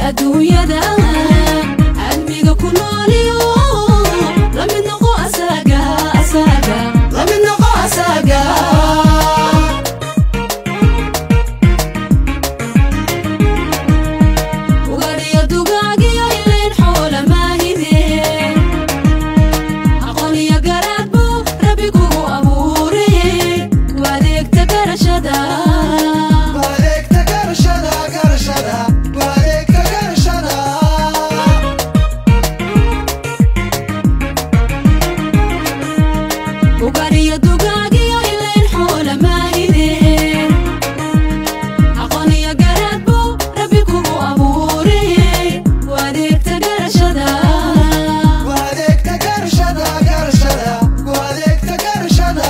Adduunyada admiga ku nooliyo lamid noqo asaga asaga lamid noqo asaga. Ugaadhiyo dugaagiyo ilayn xoola maahine aqoon iyo garaad buu rabbi kugu abuure ku adeegta garashada. Ku adeegta garashada garashada ku adeegta garashada. Ugaadhiyo dugaagiyo ilayn xoola maahine aqoon iyo garaad buu rabbi kugu abuure ku adeegta garashada. Ku adeegta garashada garashada ku adeegta garashada.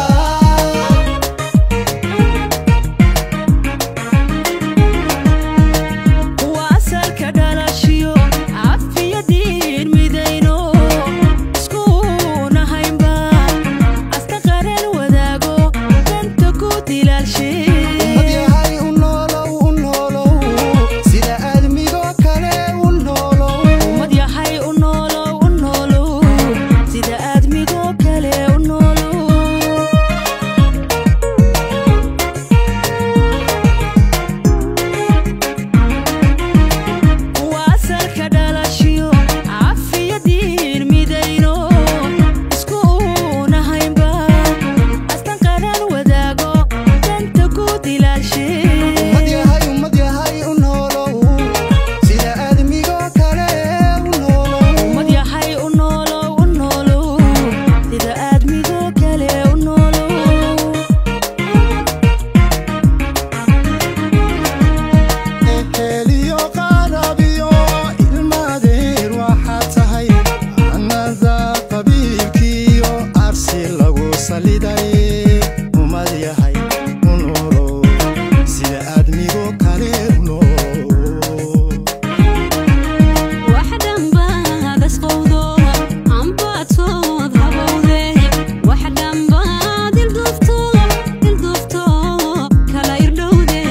Kuwa asalka dhalashiyo cafiyo diin midayno isku nahaynba asta qaran wadaago danta ku dilaalshe. Ummad yahay u noolow u noolow sida aadmigoo kale u noolow. Ummad yahay u noolow u noolow sida aadmigoo kale u noolow. Kuwa asalka dhalashiyo cafiyo diin midayno isku nahaynba astan qaran wadaago danta ku dilaalshe. Ummad yahay u noolow sida aadmigoo kale u noolow. Ummad yahay u noolow u noolow sida aadmigoo kale u noolow. Eheliyo qarabiyo ilmaadeer waxaad tahay anada qabiilkiyo arsi lagu saliday. Ummad yahay u noolow sida aadmigoo kale u noolow. Wax dhanbaad asqowdo ambaadsood habowde wax dhanbaad ilduufto ilduufto kala irdhowde.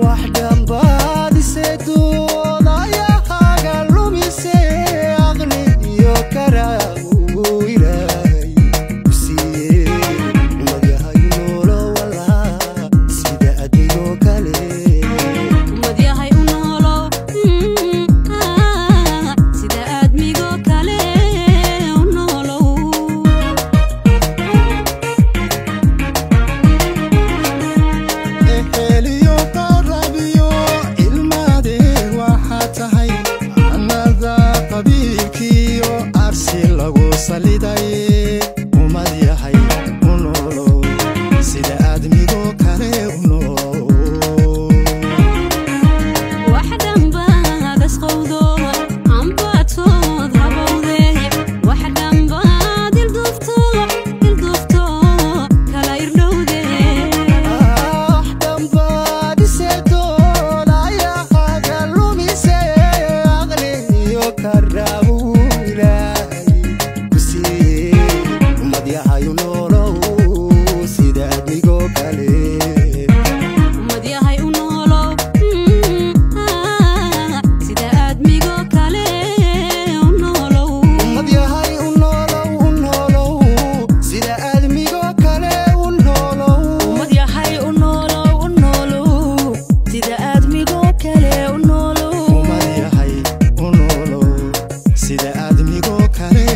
Wax dhambaad isedoodayahaaga lumise aqli iyo karaagu ilaahay ku siiyey. Ummad yahay u noolow walaa sida adigoo kale. Ummad yahay u noolow sida aadmigoo kale u noolow. Eheliyo qarabiyo ilmaadeer waxaad tahay anada qabiilkiyo arsi lagu saliday. Ummad yahay u noolow sida aadmigoo kale u noolow. Wax dhanbaad asqowdo ambaadsood habowde wax dhanbaad ilduufto ilduufto kala irdhowde. Ah dhambaad isedoodayahaaga lumise aqli iyo karaabu ilaahay ku siiyey. Ummad yahay u noolow sida aadmigoo kale. Ummad yahay u noolow sida aadmigoo kale u noolow. Ummad yahay u noolow u noolow sida aadmigoo kale u noolow. Ummad yahay u noolow u noolow sida aadmigoo kale u noolow. Ummad yahay u noolow sida aadmigoo kale.